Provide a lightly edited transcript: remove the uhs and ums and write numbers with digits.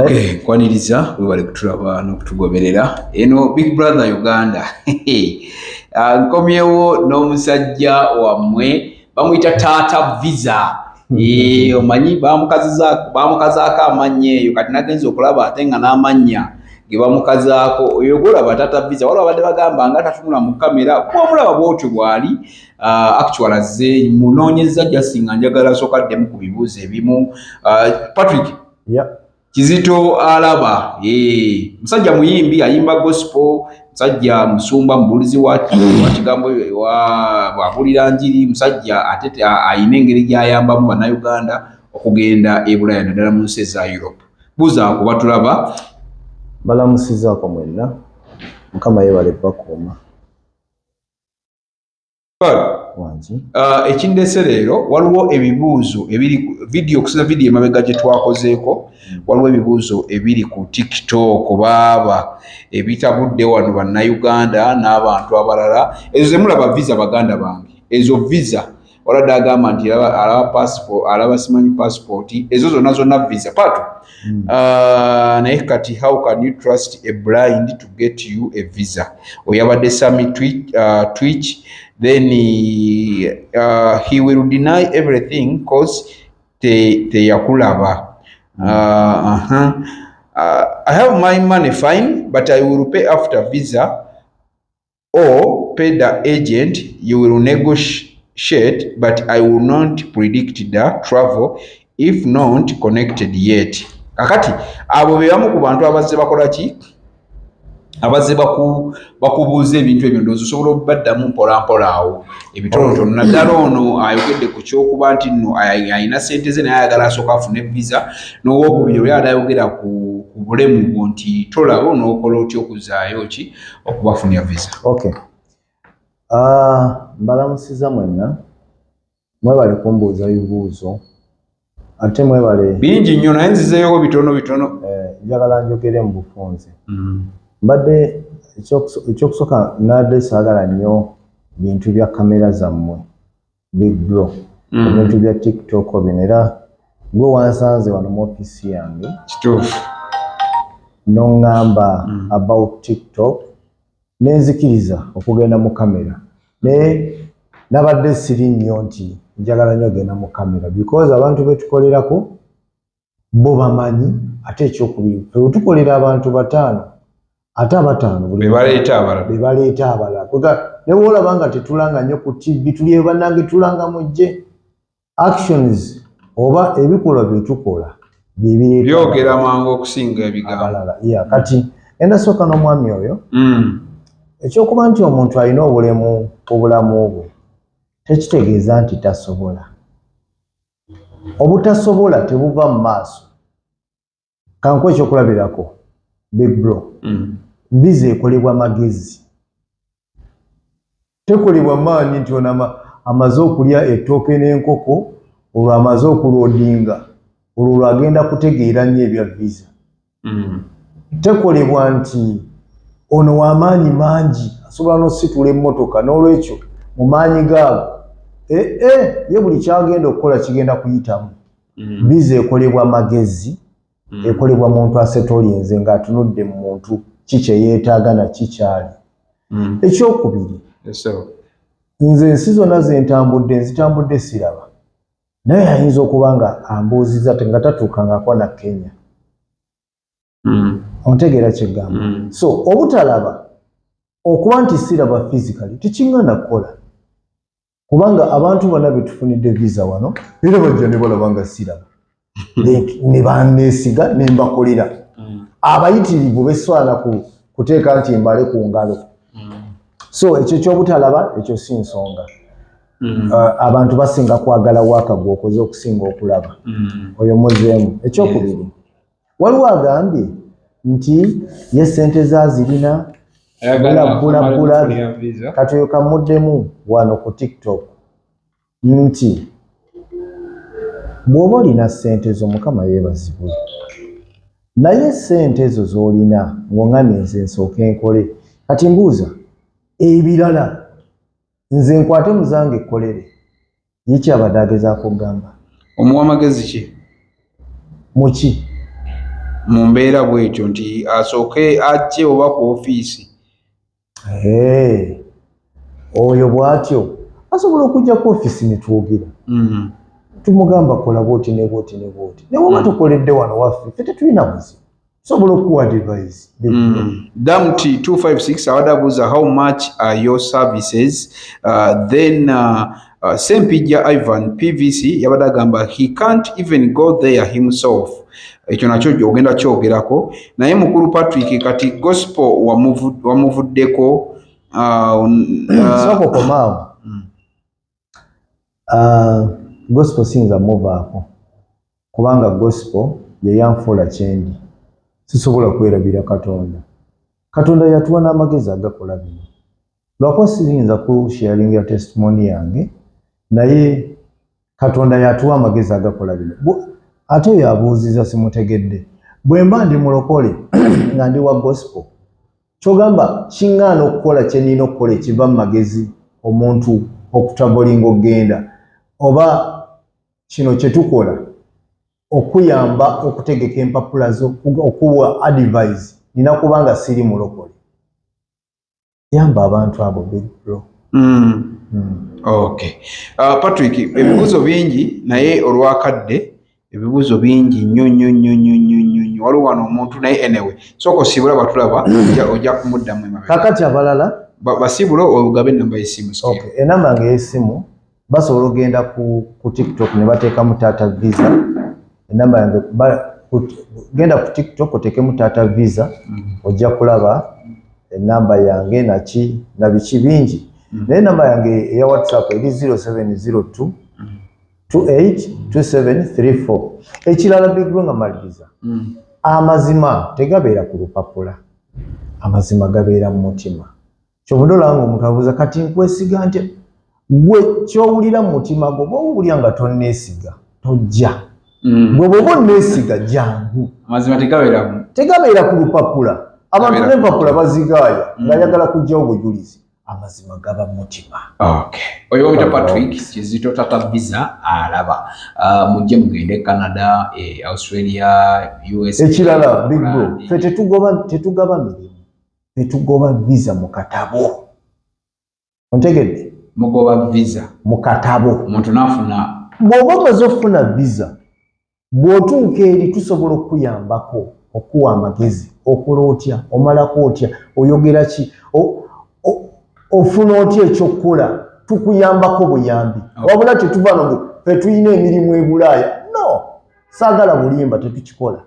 Okay, nkwaniriza, webale kutulaba n'okutugoberera. Eno Big Brother Uganda. Ah, nkomyewo n'omusajja wammwe, bamuyita Taata Visa. Eh, omanyi bamukazaako amannya eyo. Kati nagenza okulaba ate nga n'amannya ge bamukazaako oyo gwolaba Taata Visa, waliwo abadde bagamba nga tatunula mu kamera. Bwomulaba bwotyo bw'ali. Actual azze munoonyeza just nga njagala asooka addemu ku bibuuzo ebimu. Patrick Kizito alaba, eh, musajja muyimbi, ayimba gospel, musajja musumba, mubuulizi wa kigambo, bw'abuulira njiri, musajja ate ayina engeri gy'ayambamu Bannayuganda okugenda e Bulaaya, naddala mu nsi eza Europe. Buuza ku batulaba. Balamusizaako mwenna, Mukama yeebale bakuuma. Wangi. Ekindeese leero, waliwo ebibuuzo ebiri ku video, okusinza video emabega gye twakozeeko. Waliwo ebibuuzo ebiri ku TikTok baaba ebitabudde wano Bannayuganda n'abantu abalala. Ezo zemulaba visa, baganda bange, ezo visa. Waladde agamba nti alaba passport, alaba simanyi passport, ezo zonna zonna visa patu. Naye kati how can you trust a blind to get you a visa? Oyabadde Sami Twitch, then he will deny everything cause teyakulaba. I have my money, fine, but I will pay after visa or pay the agent. You will negotiate, but I will not predict the travel if not connected yet. Kakati abo be bamu ku bantu abazze bakola ki, abazze bakubuuza ebintu ebyo. Ndowooza osobola okubaddamu mpola mpola awo ebitonotono, naddala ono ayogedde ku kyokuba nti nno ayina ssente ze naye ayagala asooka afune visa, n'owokubiri oli ate ayogera ku bulemu bwo nti tolaba, onookola otya okuzaayo ki okubafunira visa? Okay. Mbalamusiza mwenna, mwebale kumbuuza bibuuzo ate mwebale. Bingi nnyo naye nzizeeyo bitono bitono. Eh, njagala njogere mu bufunze. Mbadde ekyokusooka nadde saagala nnyo bintu bya kamera zammwe, big bro, ebintu bya TikTok bino, era gwe wansanze wano mu ofiisi yange noŋŋamba about TikTok, nenzikiriza okugenda mu kamera, naye nabadde siri nnyo nti njagala nnyo ogenda mu kamera because abantu betukolerako bo bamanyi. Ate ekyokubiri, ffe bwe tukolera abantu bataano, ate abataano be baleeta abalala. Be baleeta abalala. Ne bwolaba nga tetulanga nnyo ku TV, tuli eyo bannange, tulanga mujje. Actions oba ebikolwa bye tukola bye bireeta byogera mangu okusinga ebigambo. Abalala. Yeah, kati enda sooka n'omwami oyo. Ekyokuba nti omuntu alina obulemu ku bulamu bwe tekitegeeza nti tasobola. Obutasobola tebuva mu maaso. Kankuwe ekyokulabirako, big bro. Visa ekolebwa magezi, tekolebwa maanyi nti ono amaze okulya ettooke n'enkoko, olwo amaze okuloadinga, olwo lwagenda kutegeera nnyo ebya visa. Tekolebwa nti ono w'amaanyi mangi, asobola n'ositula emmotoka, n'olwekyo mu maanyi gaago ee ye buli kyagenda okukola kigenda kuyitamu. Visa ekolebwa magezi, ekolebwa muntu asetolinze ng'atunudde mu muntu ki kye yeetaaga na kikyali. Ekyokubiri, Yes, sir. nze ensi zonna ze ntambudde, nzitambudde siraba, naye ayinza okuba nga ambuuziza nga tatuukangako na Kenya. Ontegeera kyegamba? Mm. So obutalaba, okuba nti siraba physically, tekiŋŋana kukola, kubanga abantu bonna betufunidde visa wano era bajja ne balaba nga siraba, ne banneesiga ne mbakolera. Abayitirivu beswana kuteeka nti mbale ku ngalo. So ekyo ekyobutalaba ekyo si nsonga. Abantu basinga kwagala waaka gwokoze okusinga okulaba. Oyo muzeemu. Ekyokubiri, waliwo agambye nti ye sente zazirina. Ayagala Bula, bula, amale bula. kufunira visa. Kati oyo kamuddemu wano ku TikTok nti bw'oba olina ssente zo, Mukama yeebazibwe, naye ssente ezo z'olina ng'oŋŋambye nze nsooke nkole, kati mbuuza ebirala nze nkwate muzange ekkolere, ye kyabadde agezaako okugamba. Omuwa magezi ki? Muki? Mu mbeera bwetyo nti asooke ajje oba ku ofiisi? Hey, oyo bw'atyo asobola okujja ku ofiisi ne twogera. Tumugamba kola bwoti ne bwoti ne bwoti, ne bwoba tukoledde wano waffe, ffe tetulina buzibu, tusobola okuwa advice. Damti 256 abadde abuuza, "How much are your services?" Then Sempijja Ivan PVC yabadde agamba he can't even go there himself. Ekyo nakyo ogenda kyogerako. Naye mukulu Patrick, kati gospel wamuvuddeko? Sooka okomaawo. Gospel siyinza muvaako kubanga gospel ye yanfuula kyendi. Sisobola kwerabira Katonda. Katonda yatuwa n'amagezi agakola bino. Lwakuba siyinza kusharingira testimony yange, naye Katonda yatuwa amagezi agakola bino. Ate oyo abuuziza simutegedde. Bwe mba ndi mulokole nga ndi wa gospel, kyogamba kiŋŋaana okukola kye nnina okukola ekiva mu magezi omuntu okutravelinga okugenda, oba kino kye tukola okuyamba okutegeka empapula zo, okuwa advice, nina kuba nga siri mulokole? Yamba abantu abo, big bro. Okay. Patrick, ebibuuzo bingi, naye olwakadde ebibuuzo bingi nnyo nnyo nnyo nnyo nnyo nnyo nnyo. Waliwo wano omuntu, naye anyway, sooka osiibula batulaba, ojja kumuddamu emabega. Kakati abalala. Basiibule ogabe enamba y'essimu. Okay. Enamba yange ey'essimu, basobola okugenda ku TikTok ne bateekamu Taata Visa. Enamba yange genda ku TikTok oteekemu Taata Visa, ojja kulaba enamba yange naki na biki bingi. Naye enamba yange eya WhatsApp eri 0702 282734. Ekirala, big bro, nga maliriza, amazima tegabeera ku lupapula, amazima gabeera mu mutima. Kyobudde olaba nga omuntu abuuza, "Kati nkwesiga nti?" Gwe kyowulira mu mutima gwo, bwowulira nga tonneesiga, tojja. Gwe bw'oba onneesiga, jangu. Amazima tegabeera Tegabeera ku lupapula. Abantu Gabeera ku n'empapula bazigaaya ng'ayagala kugyawo bujulizi. Amazima gaba mu mutima. Okay. Oyo bamuyita Patrick Kizito, Tata Visa alaba. Mujje mugende Canada, Australia, USA. Ekirala, big bro, Holland. ffe tetugaba mirimu, tetugoba visa mu katabo. Ontegedde? Mugoba visa. Mu katabo. Omuntu n'afuna. Bw'oba omaze okufuna visa, bw'otuuka eri tusobola okukuyambako, okuwa amagezi, okola otya, omalako otya, oyogera ki, ofuna otya ekyokukola, tukuyambako buyambi. Wabula tetuva no fe tulina emirimu e Bulaaya, no, saagala bulimba, tetukikola.